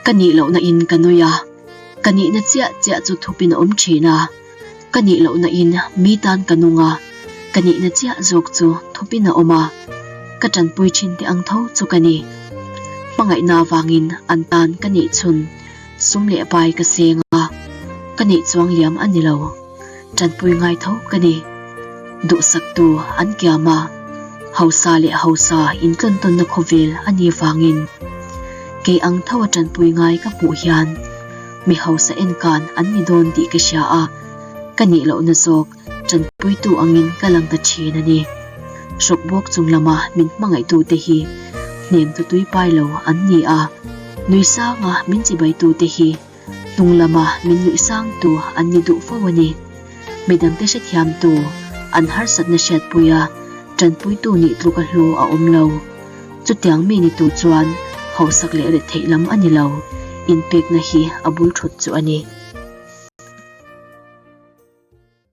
Ka nih lohna in ka nui a, ka nihna chiah chiah chu thupin a awm thin a, ka nih lohna in mi tan ka nung a, ka nihna chiah zawk chu thupin a awm a, ka tanpui thin te ang tho chu ka ni. Hmangaihna avangin an tan ka nih chhun sum leh pai ka seng a, ka nih chuang liam a ni lo. Tanpui ngai tho ka ni. Duhsaktu an kiam a, hausa leh hausa intlawntawnna khawvel a ni vangin kei ang tho a tanpui ngai ka hmuh hian mi hausa enkan an ni dawn tih ka hria a, ka nih lohna zawk tanpuitu angin ka lang ta thin a ni. Hrawkbawk chung lama min hmangaihtute hi hnemtu tuipai lo an ni a, nui sanga min chibaitute hi Hnung lama min nuih sangtu an ni duh fo a ni. Midangte hrethiamtu, an harsatna hriatpuia tanpuitu nih tluka hlu a awm lo. Chutiang mi ni tur chuan hausak leh retheih lam a ni lo, inpekna hi a bul thut chu a ni.